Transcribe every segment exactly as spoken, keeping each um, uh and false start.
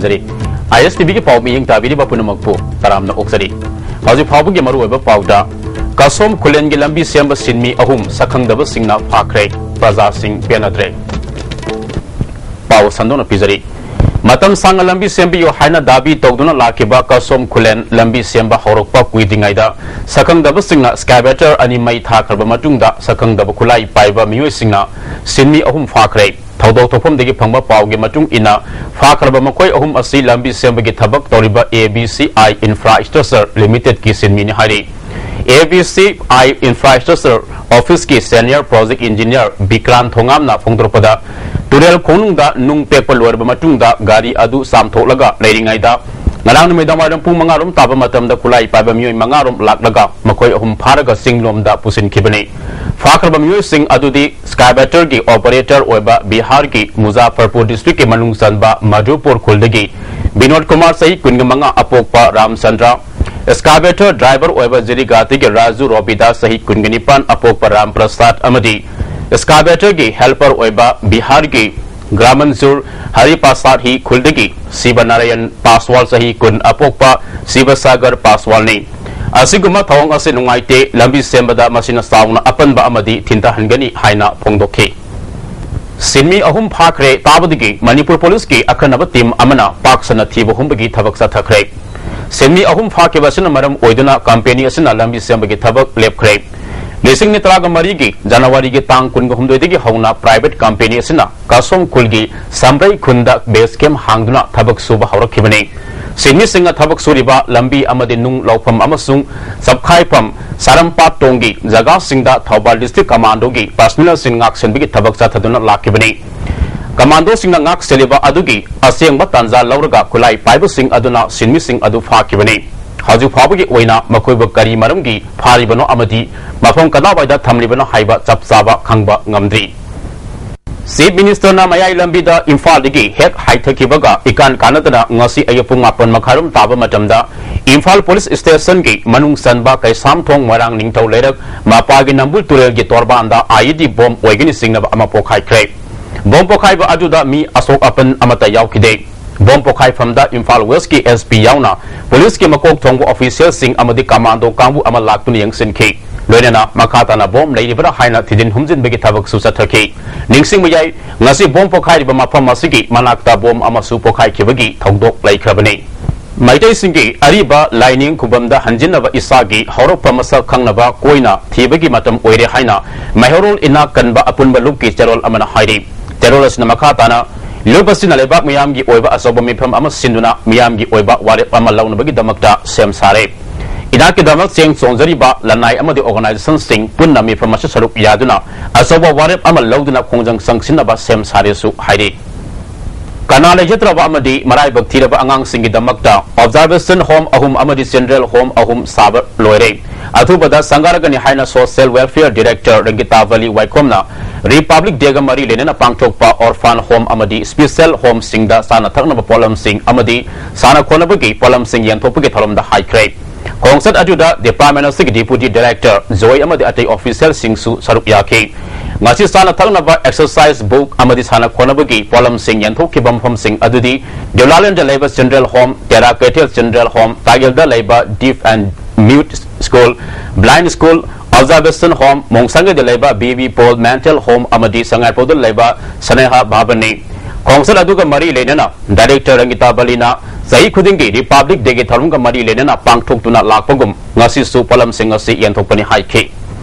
ꯖꯔꯤ꯫ ꯑꯥꯏ ꯑꯦꯁ T ꯚꯤꯒꯤ ꯄꯥꯎ ꯃꯤꯠꯌꯦꯡ ꯇꯥꯕꯤꯔꯤꯕ ꯄꯨꯝꯅꯃꯛꯄꯨ ꯇꯔꯥꯝꯅ ꯑꯣꯛꯆꯔꯤ꯫ ꯍꯧꯖꯤꯛ ꯐꯥꯎꯕꯒꯤ ꯃꯔꯨꯑꯣꯏꯕ ꯄꯥꯎꯗ, ꯀꯁꯣꯝ ꯈꯨꯂꯦꯟꯒꯤ ꯂꯝꯕꯤ ꯁꯦꯝꯕ ꯁꯤꯟꯃꯤ ꯑꯍꯨꯝ ꯁꯛꯈꯪꯗꯕꯁꯤꯡꯅ ꯐꯥꯈ꯭ꯔꯦ, ꯄ꯭ꯔꯖꯥꯁꯤꯡ ꯄꯦꯟꯅꯗ꯭ꯔꯦ꯫ ꯄꯥꯎ ꯁꯟꯗꯣꯛꯅ ꯄꯤꯖꯔꯤ꯫ ꯃꯇꯝ ꯁꯥꯡꯅ ꯂꯝꯕꯤ ꯁꯦꯝꯕꯤꯌꯨ ꯍꯥꯏꯅ ꯗꯥꯕꯤ ꯇꯧꯗꯨꯅ ꯂꯥꯛꯈꯤꯕ ꯀꯁꯣꯝ ꯈꯨꯂꯦꯟ ꯂꯝꯕꯤ ꯁꯦꯝꯕ ꯍꯧꯔꯛꯄ ꯀꯨꯏꯗ꯭ꯔꯤꯉꯩꯗ ꯁꯛꯈꯪꯗꯕꯁꯤꯡꯅ excavator ꯑꯅꯤ ꯃꯩ ꯊꯥꯈ꯭ꯔꯕ ꯃꯇꯨꯡꯗ ꯁꯛꯈꯪꯗꯕ ꯈꯨꯠꯂꯥꯏ ꯄꯥꯏꯕ ꯃꯤꯑꯣꯏꯁꯤꯡꯅ ꯁꯤꯟꯃꯤ ꯑꯍꯨꯝ ꯐꯥꯈ꯭ꯔꯦ꯫ ꯊꯧꯗꯣꯛ ꯊꯣꯛꯐꯝꯗꯒꯤ ꯐꯪꯕ ꯄꯥꯎꯒꯤ ꯃꯇꯨꯡ ꯏꯟꯅ, ꯐꯥꯈ꯭ꯔꯕ ꯃꯈꯣꯏ ꯑꯍꯨꯝ ꯑꯁꯤ ꯂꯝꯕꯤ ꯁꯦꯝꯕꯒꯤ ꯊꯕꯛ ꯇꯧꯔꯤꯕ A B C I Infrastructure Limited ꯀꯤ ꯁꯤꯟꯃꯤꯅꯤ ꯍꯥꯏꯔꯤ꯫ A B C I Infrastructure Office ꯀꯤ Senior Project Engineer ꯕꯤꯀ꯭ꯔꯥꯟ ꯊꯣꯉꯥꯝꯅ ꯐꯣꯡꯗꯣꯔꯛꯄꯗ, ꯇꯨꯔꯦꯜ ꯈꯣꯡꯅꯨꯡꯗ ꯅꯨꯡ ꯄꯦꯛꯄ ꯂꯣꯏꯔꯕ ꯃꯇꯨꯡꯗ ꯒꯥꯔꯤ ꯑꯗꯨ ꯆꯥꯝꯊꯣꯛꯂꯒ ꯂꯩꯔꯤꯉꯩꯗ, ꯉꯔꯥꯡ ꯅꯨꯃꯤꯗꯥꯡ ꯋꯥꯏꯔꯝ ꯄꯨꯡ ꯃꯉꯥ ꯔꯣꯝ ꯇꯥꯕ ꯃꯇꯝꯗ ꯈꯨꯠꯂꯥꯏ ꯄꯥꯏꯕ ꯃꯤꯑꯣꯏ ꯃꯉꯥ ꯔꯣꯝ ꯂꯥꯛꯂꯒ ꯃꯈꯣꯏ ꯑꯍꯨꯝ ꯐꯥꯔꯒ ꯆꯤꯡꯂꯣꯝꯗ ꯄꯨꯁꯤꯟꯈꯤꯕꯅꯤ꯫ ꯐꯥꯈ꯭ꯔꯕ ꯃꯤꯑꯣꯏꯁꯤꯡ ꯑꯗꯨꯗꯤ excavator ꯒꯤ operator ꯑꯣꯏꯕ ꯕꯤꯍꯥꯔꯒꯤ ꯃꯨꯖꯥꯐꯔꯄꯨꯔ district ꯀꯤ ꯃꯅꯨꯡ ꯆꯟꯕ ꯃꯙꯨꯄꯨꯔ ꯈꯨꯜꯗꯒꯤ ꯕꯤꯅꯣꯗ ꯀꯨꯃꯥꯔ, ꯆꯍꯤ ꯀꯨꯟꯒ ꯃꯉꯥ, ꯑꯄꯣꯛꯄ ꯔꯥꯝꯆꯟꯗ꯭ꯔ, excavator driver ꯑꯣꯏꯕ ꯖꯤꯔꯤꯒꯥꯇꯤꯒꯤ ꯔꯥꯖꯨ ꯔꯣꯕꯤꯗꯥꯁ, ꯆꯍꯤ ꯀꯨꯟꯒ ꯅꯤꯄꯥꯟ, ꯑꯄꯣꯛꯄ ꯔꯥꯝ ꯄ꯭ꯔꯁꯥꯗ, ꯑꯃꯗꯤ excavator ꯒꯤ helper ꯑꯣꯏꯕ ꯕꯤꯍꯥꯔꯒꯤ ꯒ꯭ꯔꯥꯃꯟꯖꯨꯔ ꯍꯔꯤꯄ꯭ꯔꯁꯥꯗ ꯍꯤ ꯈꯨꯜꯗꯒꯤ ꯁꯤꯕ ꯅꯥꯔꯥꯌꯟ ꯄꯥꯁꯋꯥꯜ, ꯆꯍꯤ ꯀꯨꯟ, ꯑꯄꯣꯛꯄ ꯁꯤꯕꯁꯥꯒꯔ ꯄꯥꯁꯋꯥꯜꯅꯤ꯫ ꯑꯁꯤꯒꯨꯝꯕ ꯊꯧꯑꯣꯡ ꯑꯁꯤ ꯅꯨꯡꯉꯥꯏꯇꯦ, ꯂꯝꯕꯤ ꯁꯦꯝꯕꯗ ꯃꯁꯤꯅ ꯆꯥꯎꯅ ꯑꯄꯟꯕ ꯑꯃꯗꯤ ꯊꯤꯟꯊꯍꯟꯒꯅꯤ ꯍꯥꯏꯅ ꯐꯣꯡꯗꯣꯛꯈꯤ꯫ ꯁꯤꯟꯃꯤ ꯑꯍꯨꯝ ꯐꯥꯈ꯭ꯔꯦ ꯇꯥꯕꯗꯒꯤ ꯃꯅꯤꯄꯨꯔ ꯄꯨꯂꯤꯁꯀꯤ ꯑꯈꯟꯅꯕ team ꯑꯃꯅ ꯄꯥꯛ ꯁꯟꯅ ꯊꯤꯕ ꯍꯨꯝꯕꯒꯤ ꯊꯕꯛ ꯆꯠꯊꯈ꯭ꯔꯦ꯫ ꯁꯤꯟꯃꯤ ꯑꯍꯨꯝ ꯐꯥꯈꯤꯕ ꯑꯁꯤꯅ ꯃꯔꯝ ꯑꯣꯏꯗꯨꯅ company ꯑꯁꯤꯅ ꯂꯝꯕꯤ ꯁꯦꯝꯕꯒꯤ ꯊꯕꯛ ꯂꯦꯞꯈ꯭ꯔꯦ꯫ ꯂꯤꯁꯤꯡ ꯑꯅꯤ ꯇꯔꯥꯃꯔꯤꯒꯤ ꯖꯅꯋꯥꯔꯤꯒꯤ ꯇꯥꯡ ꯀꯨꯟꯒ ꯍꯨꯝꯗꯣꯏꯗꯒꯤ ꯍꯧꯅ private company ꯑꯁꯤꯅ ꯀꯁꯣꯝ ꯈꯨꯜꯒꯤ ꯁꯝꯕ꯭ꯔꯩ ꯈꯨꯟꯗ base camp ꯍꯥꯡꯗꯨꯅ ꯊꯕꯛ ꯁꯨꯕ ꯍꯧꯔꯛꯈꯤꯕꯅꯤ꯫ ꯁꯤꯟꯃꯤꯁꯤꯡꯅ ꯊꯕꯛ ꯁꯨꯔꯤꯕ ꯂꯝꯕꯤ ꯑꯃꯗꯤ ꯅꯨꯡ ꯂꯧꯐꯝ ꯑꯃꯁꯨꯡ ꯆꯞꯈꯥꯏꯐꯝ ꯁꯥꯔꯝꯄꯥꯠ ꯇꯣꯡꯒꯤ ꯖꯒꯥꯁꯤꯡꯗ ꯊꯧꯕꯥꯜ district commando ꯒꯤ personnel ꯁꯤꯡ ꯉꯥꯛꯁꯦꯟꯕꯒꯤ ꯊꯕꯛ ꯆꯠꯊꯗꯨꯅ ꯂꯥꯛꯈꯤꯕꯅꯤ꯫ Commando ꯁꯤꯡꯅ ꯉꯥꯛ ꯁꯦꯜꯂꯤꯕ ꯑꯗꯨꯒꯤ ꯑꯁꯦꯡꯕ ꯇꯥꯟꯖꯥ ꯂꯧꯔꯒ ꯈꯨꯠꯂꯥꯏ ꯄꯥꯏꯕꯁꯤꯡ ꯑꯗꯨꯅ ꯁꯤꯟꯃꯤꯁꯤꯡ ꯑꯗꯨ ꯐꯥꯈꯤꯕꯅꯤ꯫ ꯍꯧꯖꯤꯛ ꯐꯥꯎꯕꯒꯤ ꯑꯣꯏꯅ ꯃꯈꯣꯏꯕꯨ ꯀꯔꯤ ꯃꯔꯝꯒꯤ ꯐꯥꯔꯤꯕꯅꯣ ꯑꯃꯗꯤ ꯃꯐꯝ ꯀꯗꯥꯏꯋꯥꯏꯗ ꯊꯝꯂꯤꯕꯅꯣ ꯍꯥꯏꯕ ꯆꯞ ꯆꯥꯕ ꯈꯪꯕ ꯉꯝꯗ꯭ꯔꯤ꯫ Chief Minister ꯅ ꯃꯌꯥꯏ ꯂꯝꯕꯤꯗ ꯏꯝꯐꯥꯜꯗꯒꯤ ꯍꯦꯛ ꯍꯥꯏꯊꯈꯤꯕꯒ ꯏꯀꯥꯟ ꯀꯥꯟꯅꯗꯅ ꯉꯁꯤ ꯑꯌꯨꯛ ꯄꯨꯡ ꯃꯥꯄꯟ ꯃꯈꯥꯏꯔꯣꯝ ꯇꯥꯕ ꯃꯇꯝꯗ ꯏꯝꯐꯥꯜ police station ꯒꯤ ꯃꯅꯨꯡ ꯆꯟꯕ ꯀꯩꯁꯥꯝꯊꯣꯡ ꯃꯣꯏꯔꯥꯡ ꯅꯤꯡꯊꯧ ꯂꯩꯔꯛ ꯃꯄꯥꯒꯤ ꯅꯝꯕꯨꯜ ꯇꯨꯔꯦꯜꯒꯤ ꯇꯣꯔꯕꯥꯟꯗ I E D bomb ꯑꯣꯏꯒꯅꯤ ꯆꯤꯡꯅꯕ ꯑꯃ ꯄꯣꯈꯥꯏꯈ꯭ꯔꯦ꯫ Bomb ꯄꯣꯈꯥꯏꯕ ꯑꯗꯨꯗ ꯃꯤ ꯑꯁꯣꯛ ꯑꯄꯟ ꯑꯃꯠꯇ ꯌꯥꯎꯈꯤꯗꯦ꯫ ꯕꯣꯝ ꯄꯣꯈꯥꯏꯐꯝꯗ ꯏꯝꯐꯥꯜ ꯋꯦꯁꯀꯤ S P ꯌꯥꯎꯅ ꯄꯨꯂꯤꯁꯀꯤ ꯃꯀꯣꯛ ꯊꯣꯡꯕ ꯑꯣꯐꯤꯁꯤꯌꯦꯜꯁꯤꯡ ꯑꯃꯗꯤ ꯀꯃꯥꯟꯗꯣ ꯀꯥꯡꯕꯨ ꯑꯃ ꯂꯥꯛꯇꯨꯅ ꯌꯦꯡꯁꯤꯟꯈꯤ꯫ ꯂꯣꯏꯅꯅ ꯃꯈꯥ ꯇꯥꯅ ꯕꯣꯝ ꯂꯩꯔꯤꯕ꯭ꯔꯥ ꯍꯥꯏꯅ ꯊꯤꯖꯤꯟ ꯍꯨꯝꯖꯤꯟꯕꯒꯤ ꯊꯕꯛꯁꯨ ꯆꯠꯊꯈꯤ꯫ ꯅꯤꯡꯁꯤꯡꯕ ꯌꯥꯏ, ꯉꯁꯤ ꯕꯣꯝ ꯄꯣꯈꯥꯏꯔꯤꯕ ꯃꯐꯝ ꯑꯁꯤꯒꯤ ꯃꯅꯥꯛꯇ ꯕꯣꯝ ꯑꯃꯁꯨ ꯄꯣꯈꯥꯏꯈꯤꯕꯒꯤ ꯊꯧꯗꯣꯛ ꯂꯩꯈ꯭ꯔꯕꯅꯤ꯫ ꯃꯩꯇꯩꯁꯤꯡꯒꯤ ꯑꯔꯤꯕ ꯂꯥꯏꯅꯤꯡ ꯈꯨꯕꯝꯗ ꯍꯟꯖꯤꯟꯅꯕ ꯏꯁꯥꯒꯤ ꯍꯧꯔꯛꯐꯝ ꯃꯁꯛ ꯈꯪꯅꯕ ꯀꯣꯏꯅ ꯊꯤꯕꯒꯤ ꯃꯇꯝ ꯑꯣꯏꯔꯦ ꯍꯥꯏꯅ ꯃꯩꯍꯧꯔꯣꯜ ꯏꯅꯥꯛ ꯀꯟꯕ ꯑꯄꯨꯟꯕ ꯂꯨꯞꯀꯤ ꯆꯦꯔꯣꯜ ꯑꯃꯅ ꯍꯥꯏꯔꯤ꯫ ꯆꯦꯔꯣꯜ ꯑꯁꯤꯅ ꯃꯈꯥ ꯇꯥꯅ, ꯂꯨꯞ ꯑꯁꯤꯅ ꯂꯩꯕꯥꯛ ꯃꯤꯌꯥꯝꯒꯤ ꯑꯣꯏꯕ ꯑꯆꯧꯕ ꯃꯤꯐꯝ ꯑꯃ ꯁꯤꯟꯗꯨꯅ ꯃꯤꯌꯥꯝꯒꯤ ꯑꯣꯏꯕ ꯋꯥꯔꯦꯞ ꯑꯃ ꯂꯧꯅꯕꯒꯤꯗꯃꯛꯇ ꯁꯦꯝ ꯁꯥꯔꯦ꯫ ꯏꯅꯥꯛꯀꯤꯗꯃꯛ ꯆꯦꯡ ꯆꯣꯡꯖꯔꯤꯕ ꯂꯅꯥꯏ ꯑꯃꯗꯤ organization ꯁꯤꯡ ꯄꯨꯟꯅ ꯃꯤꯐꯝ ꯑꯁꯤ ꯁꯔꯨꯛ ꯌꯥꯗꯨꯅ ꯑꯆꯧꯕ ꯋꯥꯔꯦꯞ ꯑꯃ ꯂꯧꯗꯨꯅ ꯈꯣꯡꯖꯪ ꯆꯪꯁꯤꯟꯅꯕ ꯁꯦꯝ ꯁꯥꯔꯦꯁꯨ ꯍꯥꯏꯔꯤ꯫ ꯀꯅꯥ ꯂꯩꯖꯗ꯭ꯔꯕ ꯑꯃꯗꯤ ꯃꯔꯥꯏꯕꯛ ꯊꯤꯔꯕ ꯑꯉꯥꯡꯁꯤꯡꯒꯤꯗꯃꯛꯇ observation home ꯑꯍꯨꯝ ꯑꯃꯗꯤ children home ꯑꯍꯨꯝ ꯁꯥꯕ ꯂꯣꯏꯔꯦ꯫ ꯑꯊꯨꯕꯗ ꯁꯪꯒꯥꯔꯒꯅꯤ ꯍꯥꯏꯅ Social Welfare Director ꯔꯪꯒꯤꯇꯥꯕꯂꯤ ꯋꯥꯏꯈꯣꯝꯅ Republic Day ꯒ ꯃꯔꯤ ꯂꯩꯅꯅ ꯄꯥꯡꯊꯣꯛꯄ orphan home ꯑꯃꯗꯤ special home ꯁꯤꯡꯗ ꯆꯥꯅ ꯊꯛꯅꯕ ꯄꯣꯠꯂꯝꯁꯤꯡ ꯑꯃꯗꯤ ꯁꯥꯟꯅ ꯈꯣꯠꯅꯕꯒꯤ ꯄꯣꯠꯂꯝꯁꯤꯡ ꯌꯦꯟꯊꯣꯛꯄꯒꯤ ꯊꯧꯔꯝꯗ ꯍꯥꯏꯈ꯭ꯔꯦ꯫ ꯈꯣꯡꯆꯠ ꯑꯗꯨꯗ department ꯑꯁꯤꯒꯤ Deputy Director ꯖꯣꯏ ꯑꯃꯗꯤ ꯑꯇꯩ official ꯁꯤꯡꯁꯨ ꯁꯔꯨꯛ ꯌꯥꯈꯤ꯫ ꯉꯁꯤ ꯆꯥꯅ ꯊꯛꯅꯕ, exercise book ꯑꯃꯗꯤ ꯁꯥꯟꯅ ꯈꯣꯠꯅꯕꯒꯤ ꯄꯣꯠꯂꯝꯁꯤꯡ ꯌꯦꯟꯊꯣꯛꯈꯤꯕ ꯃꯐꯝꯁꯤꯡ ꯑꯗꯨꯗꯤ ꯗꯤꯎꯂꯥꯂꯦꯟꯗ ꯂꯩꯕ Children Home, ꯇꯦꯔꯥ ꯀꯩꯊꯦꯜ Children Home, ꯇꯥꯒꯦꯜꯗ ꯂꯩꯕ Deaf and Mute School, Blind School, Observation Home, ꯃꯣꯡꯁꯥꯡꯒꯩꯗ ꯂꯩꯕ B B Paul Mental Home ꯑꯃꯗꯤ ꯁꯉꯥꯏꯄ꯭ꯔꯧꯗ ꯂꯩꯕ ꯁꯅꯦꯍꯥ ꯚꯕꯟꯅꯤ꯫ ꯈꯣꯡꯆꯠ ꯑꯗꯨꯒ ꯃꯔꯤ ꯂꯩꯅꯅ Director ꯔꯪꯒꯤꯇꯥ ꯕꯂꯤꯅ ꯆꯍꯤ ꯈꯨꯗꯤꯡꯒꯤ Republic Day ꯒꯤ ꯊꯧꯔꯝꯒ ꯃꯔꯤ ꯂꯩꯅꯅ ꯄꯥꯡꯊꯣꯛꯇꯨꯅ ꯂꯥꯛꯄꯒꯨꯝ ꯉꯁꯤꯁꯨ ꯄꯣꯠꯂꯝꯁꯤꯡ ꯑꯁꯤ ꯌꯦꯟꯊꯣꯛꯄꯅꯤ ꯍꯥꯏꯈꯤ꯫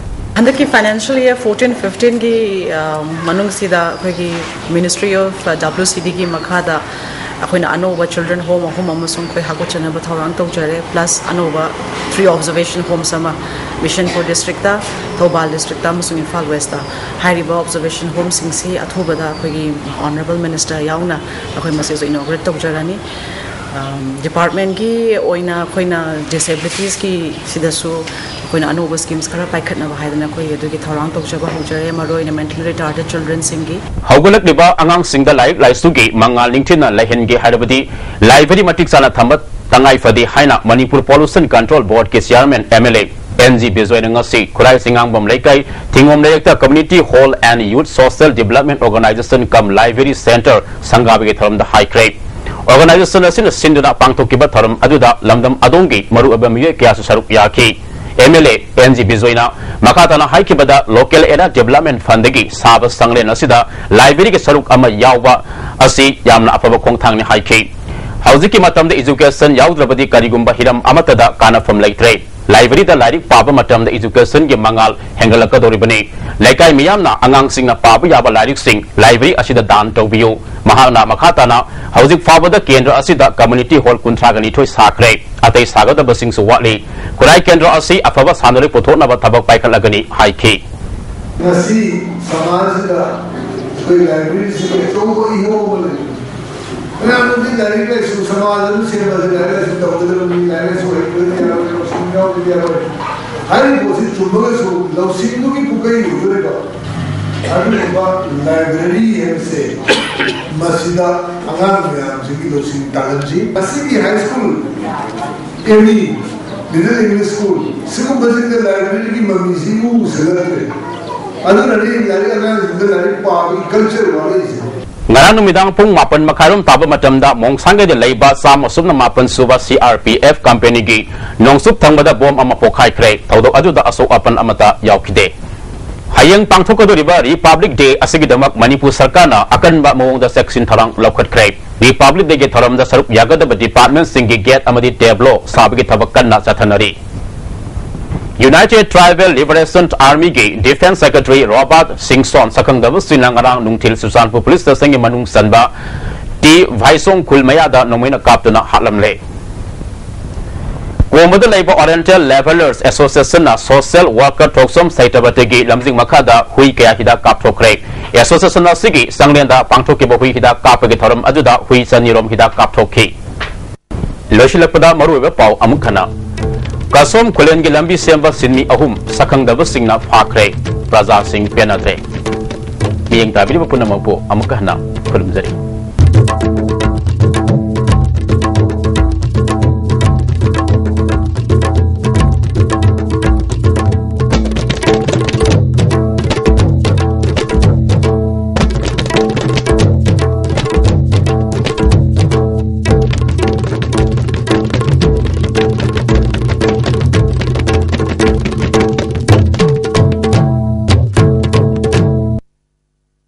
ꯍꯟꯗꯛꯀꯤ financial year fourteen fifteen ꯒꯤ, ꯑ, ꯃꯅꯨꯡꯁꯤꯗ ꯑꯩꯈꯣꯏꯒꯤ Ministry of, ꯑ, W C D ꯒꯤ ꯃꯈꯥꯗ ꯑꯩꯈꯣꯏꯅ ꯑꯅꯧꯕ Children Home ꯑꯍꯨꯝ ꯑꯃꯁꯨ ꯑꯩꯈꯣꯏ ꯍꯥꯞꯀꯠꯆꯅꯕ ꯊꯧꯔꯥꯡ ꯇꯧꯖꯔꯦ, plus ꯑꯅꯧꯕ three observation homes ꯑꯃ ꯕꯤꯁꯦꯟꯄꯨꯔ district ꯇ, ꯊꯧꯕꯥꯜ district ꯇ ꯑꯃꯁꯨꯡ ꯏꯝꯐꯥꯜ West ꯇ꯫ ꯍꯥꯏꯔꯤꯕ observation home ꯁꯤꯡꯁꯤ ꯑꯊꯨꯕꯗ ꯑꯩꯈꯣꯏꯒꯤ Honourable Minister ꯌꯥꯎꯅ ꯑꯩꯈꯣꯏ ꯃꯁꯤꯁꯨ inaugurate ꯇꯧꯖꯔꯅꯤ꯫ ꯑꯝ, department ꯀꯤ ꯑꯣꯏꯅ ꯑꯩꯈꯣꯏꯅ disabilities ꯀꯤ ꯁꯤꯗꯁꯨ ꯑꯩꯈꯣꯏꯅ ꯑꯅꯧꯕ schemes ꯈꯔ ꯄꯥꯏꯈꯠꯅꯕ ꯍꯥꯏꯗꯅ ꯑꯩꯈꯣꯏ ꯑꯗꯨꯒꯤ ꯊꯧꯔꯥꯡ ꯇꯧꯖꯕ ꯍꯧꯖꯔꯦ꯫ ꯃꯔꯨꯑꯣꯏꯅ mentally retarded children ꯁꯤꯡꯒꯤ꯫ ꯍꯧꯒꯠꯂꯛꯂꯤꯕ ꯑꯉꯥꯡꯁꯤꯡꯗ ꯂꯥꯏꯔꯤꯛ ꯂꯥꯏꯁꯨꯒꯤ ꯃꯉꯥꯜ ꯅꯤꯡꯊꯤꯅ ꯂꯩꯍꯟꯒꯦ ꯍꯥꯏꯔꯕꯗꯤ library ꯃꯇꯤꯛ ꯆꯥꯅ ꯊꯝꯕ ꯇꯉꯥꯏ ꯐꯗꯦ ꯍꯥꯏꯅ ꯃꯅꯤꯄꯨꯔ Pollution Control Board ꯀꯤ Chairman M L A N G ꯕꯤꯖꯣꯏꯅ ꯉꯁꯤ ꯈꯨꯔꯥꯏ ꯆꯤꯉꯥꯡꯕꯝ ꯂꯩꯀꯥꯏ ꯊꯤꯡꯒꯣꯝ ꯂꯩꯔꯛꯇ Community Hall and Youth Social Development Organisation cum Library Centre ꯁꯪꯒꯥꯕꯒꯤ ꯊꯧꯔꯝꯗ ꯍꯥꯏꯈ꯭ꯔꯦ꯫ Organization ꯑꯁꯤꯅ ꯁꯤꯟꯗꯨꯅ ꯄꯥꯡꯊꯣꯛꯈꯤꯕ ꯊꯧꯔꯝ ꯑꯗꯨꯗ ꯂꯝꯗꯝ ꯑꯗꯣꯝꯒꯤ ꯃꯔꯨꯑꯣꯏꯕ ꯃꯤꯑꯣꯏ ꯀꯌꯥꯁꯨ ꯁꯔꯨꯛ ꯌꯥꯈꯤ꯫ M L A N G ꯕꯤꯖꯣꯏꯅ ꯃꯈꯥ ꯇꯥꯅ ꯍꯥꯏꯈꯤꯕꯗ, local area development fund ꯗꯒꯤ ꯁꯥꯕ ꯁꯪꯂꯦꯟ ꯑꯁꯤꯗ library ꯒꯤ ꯁꯔꯨꯛ ꯑꯃ ꯌꯥꯎꯕ ꯑꯁꯤ ꯌꯥꯝꯅ ꯑꯐꯕ ꯈꯣꯡꯊꯥꯡꯅꯤ ꯍꯥꯏꯈꯤ꯫ ꯍꯧꯖꯤꯛꯀꯤ ꯃꯇꯝꯗ education ꯌꯥꯎꯗ꯭ꯔꯕꯗꯤ ꯀꯔꯤꯒꯨꯝꯕ ꯍꯤꯔꯝ ꯑꯃꯠꯇꯗ ꯀꯥꯟꯅꯐꯝ ꯂꯩꯇ꯭ꯔꯦ꯫ Library ꯗ ꯂꯥꯏꯔꯤꯛ ꯄꯥꯕ ꯃꯇꯝꯗ education ꯒꯤ ꯃꯉꯥꯜ ꯍꯦꯟꯒꯠꯂꯛꯀꯗꯧꯔꯤꯕꯅꯤ꯫ ꯂꯩꯀꯥꯏ ꯃꯤꯌꯥꯝꯅ ꯑꯉꯥꯡꯁꯤꯡꯅ ꯄꯥꯕ ꯌꯥꯕ ꯂꯥꯏꯔꯤꯛꯁꯤꯡ library ꯑꯁꯤꯗ ꯗꯥꯟ ꯇꯧꯕꯤꯌꯨ꯫ ꯃꯍꯥꯛꯅ ꯃꯈꯥ ꯇꯥꯅ, ꯍꯧꯖꯤꯛ ꯐꯥꯎꯕꯗ ꯀꯦꯟꯗ꯭ꯔ ꯑꯁꯤꯗ community hall ꯀꯨꯟꯊ꯭ꯔꯥꯒ ꯅꯤꯊꯣꯏ ꯁꯥꯈ꯭ꯔꯦ꯫ ꯑꯇꯩ ꯁꯥꯒꯗꯕꯁꯤꯡꯁꯨ ꯋꯥꯠꯂꯤ꯫ ꯈꯨꯔꯥꯏ ꯀꯦꯟꯗ꯭ꯔ ꯑꯁꯤ ꯑꯐꯕ ꯁꯥꯟꯅꯔꯣꯏ ꯄꯨꯊꯣꯛꯅꯕ ꯊꯕꯛ ꯄꯥꯏꯈꯠꯂꯒꯅꯤ ꯍꯥꯏꯈꯤ꯫ ꯉꯁꯤ ꯁꯃꯥꯖꯁꯤꯗ ꯑꯩꯈꯣꯏ library ꯁꯤꯒꯤ ꯑꯆꯧꯕ ꯏꯍꯧ ꯑꯃ ꯂꯩ꯫ ꯃꯌꯥꯝꯅꯗꯤ ꯂꯥꯏꯔꯤꯛ ꯂꯥꯏꯁꯨ ꯁꯃꯥꯖ ꯑꯃ ꯁꯦꯝꯕꯁꯦ ꯂꯥꯏꯔꯤꯛ ꯂꯥꯏꯁꯨ ꯇꯧꯒꯗꯕꯅꯤ, ꯂꯥꯏꯔꯤꯛ ꯂꯥꯏꯁꯨ ꯍꯩꯇ꯭ꯔꯗꯤ ꯌꯥꯔꯣꯏ, ꯂꯧꯁꯤꯡ ꯌꯥꯎꯗ꯭ꯔꯗꯤ ꯌꯥꯔꯣꯏ꯫ ꯍꯥꯏꯔꯤꯕ ꯄꯣꯠꯁꯤ ꯆꯨꯝꯃꯒꯁꯨ ꯂꯧꯁꯤꯡꯗꯨꯒꯤ ꯄꯨꯀꯩ ꯑꯣꯏꯗꯣꯔꯤꯕ ꯑꯗꯨꯒꯨꯝꯕ library ꯍꯥꯏꯕꯁꯦ ꯃꯁꯤꯗ ꯑꯉꯥꯡ ꯃꯌꯥꯝꯁꯤꯒꯤ ꯂꯧꯁꯤꯡ ꯇꯥꯛꯍꯟꯁꯤ꯫ ꯃꯁꯤꯒꯤ high school, M E, middle English school ꯁꯤꯒꯨꯝꯕꯁꯤꯡꯗ library ꯒꯤ ꯃꯃꯤꯁꯤ ꯏꯎ ꯎꯁꯤꯜꯂꯛꯇ꯭ꯔꯦ꯫ ꯑꯗꯨꯅꯅꯤ ꯂꯥꯏꯔꯤꯛ ꯑꯉꯥꯡꯁꯤꯡꯗ ꯂꯥꯏꯔꯤꯛ ꯄꯥꯕꯒꯤ culture ꯋꯥꯠꯂꯛꯏꯁꯦ꯫ ꯉꯔꯥꯡ ꯅꯨꯃꯤꯗꯥꯡ ꯄꯨꯡ ꯃꯥꯄꯟ ꯃꯈꯥꯏꯔꯣꯝ ꯇꯥꯕ ꯃꯇꯝꯗ ꯃꯣꯡꯁꯥꯡꯒꯩꯗ ꯂꯩꯕ ꯆꯥꯝꯃ ꯁꯨꯞꯅ ꯃꯥꯄꯟ ꯁꯨꯕ C R P F company ꯒꯤ ꯅꯣꯡꯆꯨꯞ ꯊꯪꯕꯗ bomb ꯑꯃ ꯄꯣꯈꯥꯏꯈ꯭ꯔꯦ꯫ ꯊꯧꯗꯣꯛ ꯑꯗꯨꯗ ꯑꯁꯣꯛ ꯑꯄꯟ ꯑꯃꯠꯇ ꯌꯥꯎꯈꯤꯗꯦ꯫ ꯍꯌꯦꯡ ꯄꯥꯡꯊꯣꯛꯀꯗꯧꯔꯤꯕ Republic Day ꯑꯁꯤꯒꯤꯗꯃꯛ ꯃꯅꯤꯄꯨꯔ ꯁꯔꯀꯥꯔꯅ ꯑꯀꯟꯕ ꯃꯑꯣꯡꯗ ꯆꯦꯛꯁꯤꯟ ꯊꯧꯔꯥꯡ ꯂꯧꯈꯠꯈ꯭ꯔꯦ꯫ Republic Day ꯒꯤ ꯊꯧꯔꯝꯗ ꯁꯔꯨꯛ ꯌꯥꯒꯗꯕ department ꯁꯤꯡꯒꯤ gate ꯑꯃꯗꯤ tableau ꯁꯥꯕꯒꯤ ꯊꯕꯛ ꯀꯟꯅ ꯆꯠꯊꯅꯔꯤ꯫ United Tribal Liberation Army ꯒꯤ Defence Secretary Robert Singson ꯁꯛꯈꯪꯗꯕꯁꯤꯡꯅ ꯉꯔꯥꯡ ꯅꯨꯡꯊꯤꯜ ꯆꯨꯔꯆꯥꯟꯄꯨꯔ police station ꯒꯤ ꯃꯅꯨꯡ ꯆꯟꯕ ꯇꯤ ꯚꯥꯏꯁꯣꯡ ꯈꯨꯜ ꯃꯌꯥꯗ ꯅꯣꯡꯃꯩꯅ ꯀꯥꯞꯇꯨꯅ ꯍꯥꯠꯂꯝꯂꯦ꯫ ꯀꯣꯝꯕꯗ ꯂꯩꯕ Oriental Labourers Association ꯅ social worker ꯊꯣꯛꯆꯣꯝ ꯁꯩꯇꯕꯇꯒꯤ ꯂꯝꯖꯤꯡ ꯃꯈꯥꯗ ꯍꯨꯏ ꯀꯌꯥ ꯍꯤꯗꯥꯛ ꯀꯥꯞꯊꯣꯛꯈ꯭ꯔꯦ꯫ Association ꯑꯁꯤꯒꯤ ꯆꯥꯡꯂꯦꯟꯗ ꯄꯥꯡꯊꯣꯛꯈꯤꯕ ꯍꯨꯏ ꯍꯤꯗꯥꯛ ꯀꯥꯞꯄꯒꯤ ꯊꯧꯔꯝ ꯑꯗꯨꯗ ꯍꯨꯏ ꯆꯅꯤꯔꯣꯝ ꯍꯤꯗꯥꯛ ꯀꯥꯞꯊꯣꯛꯈꯤ꯫ ꯂꯣꯏꯁꯤꯜꯂꯛꯄꯗ ꯃꯔꯨꯑꯣꯏꯕ ꯄꯥꯎ ꯑꯃꯨꯛ ꯍꯟꯅ꯫ ꯀꯁꯣꯝ ꯈꯨꯂꯦꯟꯒꯤ ꯂꯝꯕꯤ ꯁꯦꯝꯕ ꯁꯤꯟꯃꯤ ꯑꯍꯨꯝ ꯁꯛꯈꯪꯗꯕꯁꯤꯡꯅ ꯐꯥꯈ꯭ꯔꯦ꯫ ꯄ꯭ꯔꯖꯥꯁꯤꯡ ꯄꯦꯟꯅꯗ꯭ꯔꯦ꯫ ꯃꯤꯠꯌꯦꯡ ꯇꯥꯕꯤꯔꯤꯕ ꯄꯨꯝꯅꯃꯛꯄꯨ ꯑꯃꯨꯛ ꯍꯟꯅ ꯈꯨꯔꯨꯝꯖꯔꯤ꯫